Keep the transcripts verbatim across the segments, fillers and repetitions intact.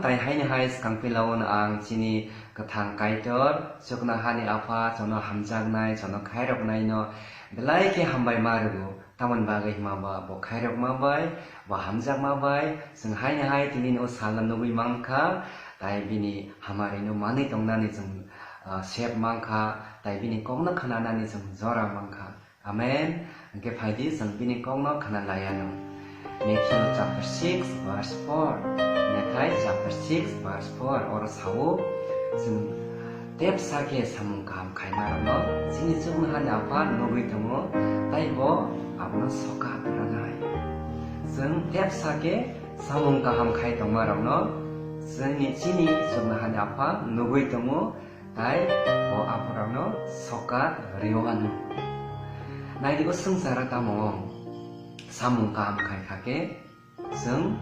Tai haini hai swkang pilao ang chini kwthang Kaitor, chuknohani Apha, jono hamjaknai, jono khairoknaino belai khe hambai ma rwgo. Tamoni bagwi hima ba bo khairokma bai, bo hamjakma bai, chwng haini hai tini o salno nugwi mankha, tai bini hamarino manwi tongnani chwng, ah, sep mankha, tai bini kokno khnanani chwng jora mankha. Amen. Hwnkhe phaidi chwng bini kokno khna laianw. Matthew chapter six verse four. Mathai chapter six verse four oro sao, chwng tepsa khe samung kaham khaima rokno chini chuknohani Apha nugwi tongo, tai bo abono sokat rwnai. Chwng tepsa khe samung kaham khai tongma rokno chini, chini chuknohani Apha nugwi tongo, tai bo aphurokno sokat rwio ano. Naidi o swngcharo tamo samung kaham khai kha khe chwng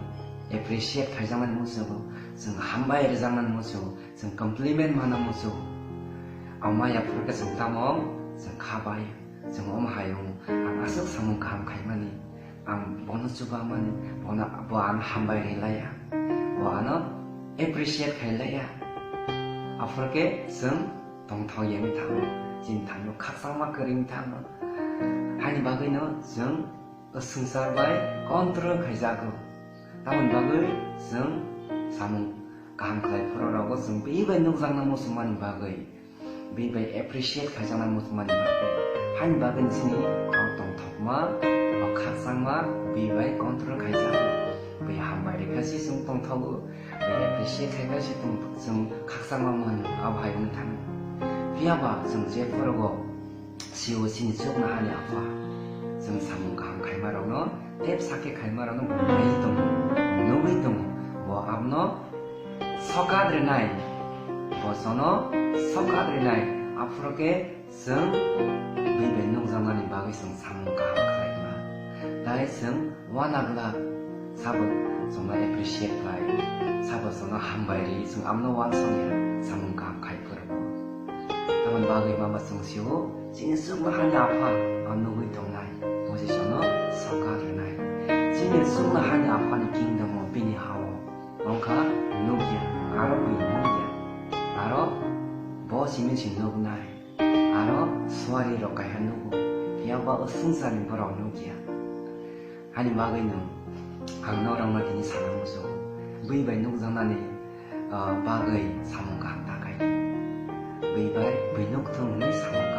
appreciate khaijaknani muchungo, chwng hambai rwjaknani muchungo, chwng compliment mana muchungo. Omo ya phuru khe chwng tamo chwng kha bai, chwng omo hai wngo, ang aswk samung kaham khaimani. Ang bono chubamani, bono, bo ano hambai rilaiya, bo ano appreciate khailaiya. Aphuru khe chwng tongthok yangwi thango, chini thango khakchangma kwrwngwi thango. Haini bagwino chwng swngchar bai control khaijago. Tamoni bagwi chwng samung kaham khlai phuru rogo chwng bini bai nukjakna muchungmani bagwi. Bini bai appreciate khaijaknai muchungmani bagwi. Haini bagwi chini kok tongthokma, o khakchangma, bini bai control khaijak. Bini hambai rikha se chwng tongthogo, bini appreciate khaikha se tong-, chwng khakchangma mano, abo hai wngwi thangwi. Phiya ba chwng je phorogo sio chini chuknohani Apha, chwng samung kaham khaimarokno, tepsa khe khaimarokno bo naiwi tongo, nugwi tongo, bo abono sokat rwnai, bo jono sokat rwnai, aphuru khe chwng bini bai nukjaknani bagwi chwng samung kaham khlaima. Tai chwng uanaglak sabo chwngno appreciate khlai, sabo chwngno hambai rwi, chwng abono uansukya samung kaham khai phuru. Tamoni bagwi mama chwng sio, chini chuknohani Apha ang nugwi tongnai, bo se chwngno sokat rwnai. Chini chuknohani Aphani kingdom o bini ha-o wngkha nukya, aro bui nukya, aro bo simi se nuknai, aro suari rok kaiha nugo, phiya ba o swngcharni borok nukya. Ani bagwi nwng ang norokno tini sana muchungo, bui bai nukjaknani, ah, bagwi samung kaham ta khai. Bui bai bui nukthung hwnwi samung